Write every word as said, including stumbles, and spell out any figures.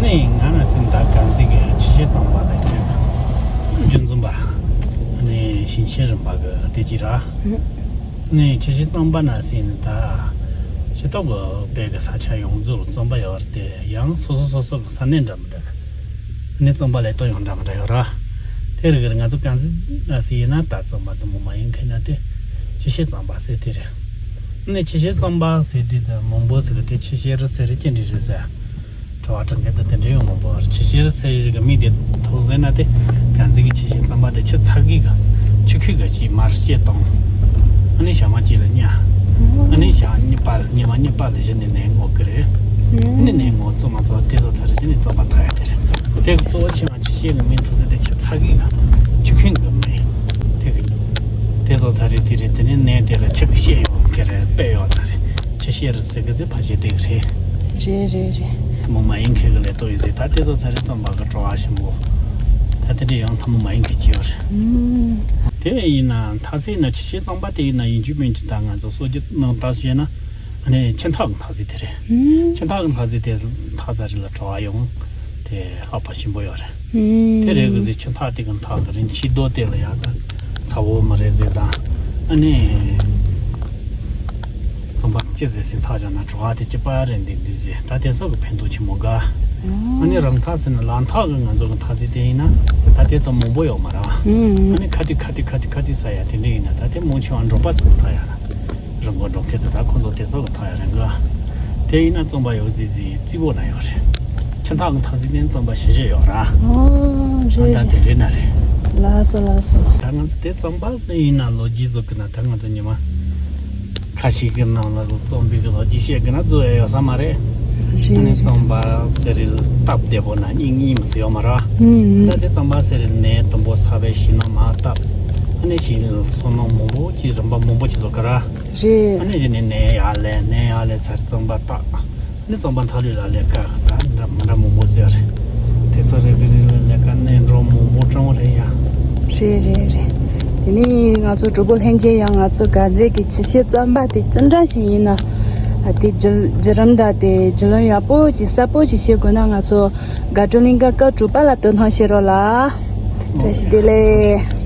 ནས་ང་རང་སེམས་ད་གང་ཚིག་གི་ཆུ་ཤེལ་གཙང་པ་ལ་ཅིག་རྒྱུན་འཛོམས་པ། ནས་ཞིང་ཆེན་རིམ་པ་གི་བདེ་སྐྱིད་ར། ནས་ཆུ་ཤེལ་གཙང་པ་ན་སེམས་ད་ཤེས་ཐོག་གི་དཔེ་གི་ས་ཆ་ཡོངས་རྫོགས་གཙང་པ་ཡོད་རེད་དེ། ཡང་སོ་སོ་སོ་སོ་གི་ས་གནས་འདྲ་མི་འདྲ་གི་ནས་གཙང་པ་ལས་དོན་ཡང་འདྲ་མི་འདྲ་ཡོད་ར། དེ་རིགས་ང་ཚོ་གང་ཟིག་ན་ཟིག་ཡིན་ན་ད་གཙང་པ་དུ་མོ་མ་ཡིན་མཁན་ན་དེ་ཆུ་ཤེལ་གཙང་པ་ཟེར་དེ་རེད། ནས་ཆུ་ཤེལ་གཙང་པ་ཟེར་དེ་དུ་མང་པོ་ཟིག་གི་དེ་ཆུ་ཤེལ་རི་ཟེར་རི་ཅན་རི་རེད་ཟེར། དྲི་བ་དྲི་མཁན་དུ་དེ་འདྲ་ཡོང་མང་པོ་ར། ཆུ་ཤེལ་རི་ཟེར་རི་གི་མིང་དེ་ཐོག་ཟེར་ན་དེ་གང་ཟིག་གི་ཆུ་ཤེལ་གཙང་པ་དེ་ཆུ་ཚ་གི་གི་ཆུ་ཁུག་གི་ཅིག་མར་ཤེལ་དང་། ཨ་ནི་ཞག་མ་གཅིག་ལ་ཉ། ཨ་ནི་ཞག་གཉིས་པ་ཉི་མ་གཉིས་པ་ལ་གཞི་ནས་ནས་ངོ་གི་རེད། ཨ་ནི་ནས་ངོ་གཙོ་མ་གཙོ་དེ་ཚོ་ཚ་རེ་གཞི་ནས་གཙང་པ་ཐག་ཡ་དེ་རེད། དེ་གི་གཙོ་བོ་ཆེ་བ་ཆུ་ཤེལ་གི་མིང་ཐོག་ཟེར་དེ་ཆུ་ཚ་གི་གི་ཆུ་ཁུག་གི་མིང་། དེ་གི་དེ་ཚོ་ཚ་རེ་དེ་རེད། དེ་ནས་ནས་དེ་ལ་ཆུ་གི་ཤེལ་ཡོང་གི་རེད། དཔེ་ཡོད་ཚ་རེ་ཆུ་ཤེལ་རི་ཟེར་གི་ཟེར་ཕ་ཤེལ་དེ་གི་རེད། རེད་རེད་རེད། མོ་མ་ཡིན་མཁན་གི་ལས་དོ་ཡོད་ཟེར། ད་དེ་ཚོ་ཚ་རེ་གཙང་པ་གི་བྲོ་བ་ཞིམ་པོ། ད་དེ་འདྲ་ཡང་ཐ་མོ་མ་ཡིན་མཁན་ཅི་ཡོད་རེད། དེ་ཡིན་ན་ཐ་ཚིག་ན་ཆུ་ཤེལ་གཙང་པ་དེ་ཡིན་ན་ཡིན་རྒྱུ་མིན་རྒྱུ་ད་ང་ཚོ་སྲོལ་རྒྱུན་རྣམ་དག་བཤད་ན་ཨ་ནི་ཆུ་འཐག་གི་ཐ་ཚིག་དེ་རེད། ཆུ་འཐག་གི་ཐ་ཚིག་དེ་ཐ་ཚ་རེ་ལ་བྲོ་བ་ཡོང་། དེ་ལྷག་པ་ཞིམ་པོ་ཡོད་རེད། དེ་རེད་གི་ཟེར། ཆུ་འཐག་དེ་གི་འཐག་གི་རིན་ཆེན་རྡོ་དེ་ལ་ཡག་གི་ཚ་བོ་མི་རེད་ཟེར་དང་། ཨ་ནི་གཙང་པ་ཅི་ཟེར་ཟེར་འཐག་བྱ་ན་བྲོ་བ་དེ་ཅི་པ་རེད་འདི་འདི་ཟེར། ད་དེ་ཚོ་གི་ཕན་ཐོགས་ཆེན་མོ་འགའ། ཨ་ནི་རང་འཐག་ཟེར་ན་ལག་འཐག་གི་ང་ཚོ་གི་འཐག་ཟེར་དེ་ཡིན་ན་ད་དེ་ཚོ་མང་པོ་ཡོད་མ་རེད། ཨ་ནི་ཁ་ཏི་ཁ་ཏི་ཁ་ཏི་ཁ་ཏི་ཟ་ཡ་དེ་འདྲ་ཡིན་ན་ད་དེ་མང་ཆེ་བ་འབྲོག་པ་ཚོ་འཐག་ཡ་ར། རི་མགོ་འགྲོ་མཁན་དེ་དག་ཁོང་ཚོ་དེ་ཚོ་གི་འཐག་ཡ་རེད་འགའ། དེ་ཡིན་ན་གཙང་པ་ཡོད་ཟིག་ཟིག་རྩིས་པོ་ན་ཡོད་རེད། ཆུ་འཐག་གི་འཐག་ཟིག་ནས་གཙང་པ་ཞེ་ཞེ་ཡོད་ར། ཨོ་རེད་ཨ་ད་རེད། དེ་འདྲ་ན་རེད། ལགས་སོ་ལགས་སོ། ད་ང་ཚོ་དེ་གཙང་པ་ཡིན་ན་ལོ་རྒྱུས་བཟོ་གི་ན་ད་ང་ཚོ་ཉི་མ་ཁ་ཤས་ཀྱི་ནང་ལ་རྩོམ་པའི་གི་ལོ་རྒྱུས་བཤད་གི་ན་བཟོ་ཡ་ཡོད་ས་མ་རེད། རེད་ཨ་ནི་རེད། གཙང་པ་ཟེར་རེད་སྟབས་བདེ་པོ་ན་སྙིང་སྙིང་མི་སྲིད་ཡོད་མ་ར། ཨུམ། ད་དེ་གཙང་པ་ཟེར་རེད་ནས་དུམ་བུ་ས་བའི་ཞིང་ནང་མ་བཏབ། ཨ་ནི་ཞིང་སོ་ནང་མང་པོ་ཅིག་རིམ་པ་མང་པོ་ཅིག་བཟོ་གི་ར། རེད། ཨ་ནི་གཞི་ནས་ནས་ཡར་ལས་ནས་ཡར་ལས་ཚར་གཙང་པ་བཏགས། ཨ་ནི་གཙང་པ་མཐའ་ལུས་ལ་ལས་ཀ་ད་འདྲ་མི་འདྲ་མང་པོ་ཟེར། དེ་ཚོ་རེ་གི་རེ་ལ་ལས་ཀ་ནས་འགྲོ་མང་པོ་སྤྲང་བ་རེད་ཡ། རེད་རེད་རེད། དེ་ནས་ང་ཚོ་གྲོགས་པོ་ལྷན་རྒྱས་ཡང་ང་ཚོ་དཀར་མཛེས་ཀྱི་ཆུ་ཤེལ་གཙང་པ་དེ་ཅི་འདྲ་ཞིག་ཡིན་ན། ཨ་དེ་བརྒྱུད་བརྒྱུད་རིམ་དང་དེ་རྒྱུས་ལོན་ཡག་པོ་ཞིག་གསལ་པོ་ཞིག་བྱེད་དགོས་ན་ང་ཚོ་དགའ་སྤྲོ་གླིང་ག་སྐབས་དྲུག་པ་ལ་དོ་སྣང་བྱེད་རོགས་ལ། བཀྲ་ཤིས་བདེ་ལེགས།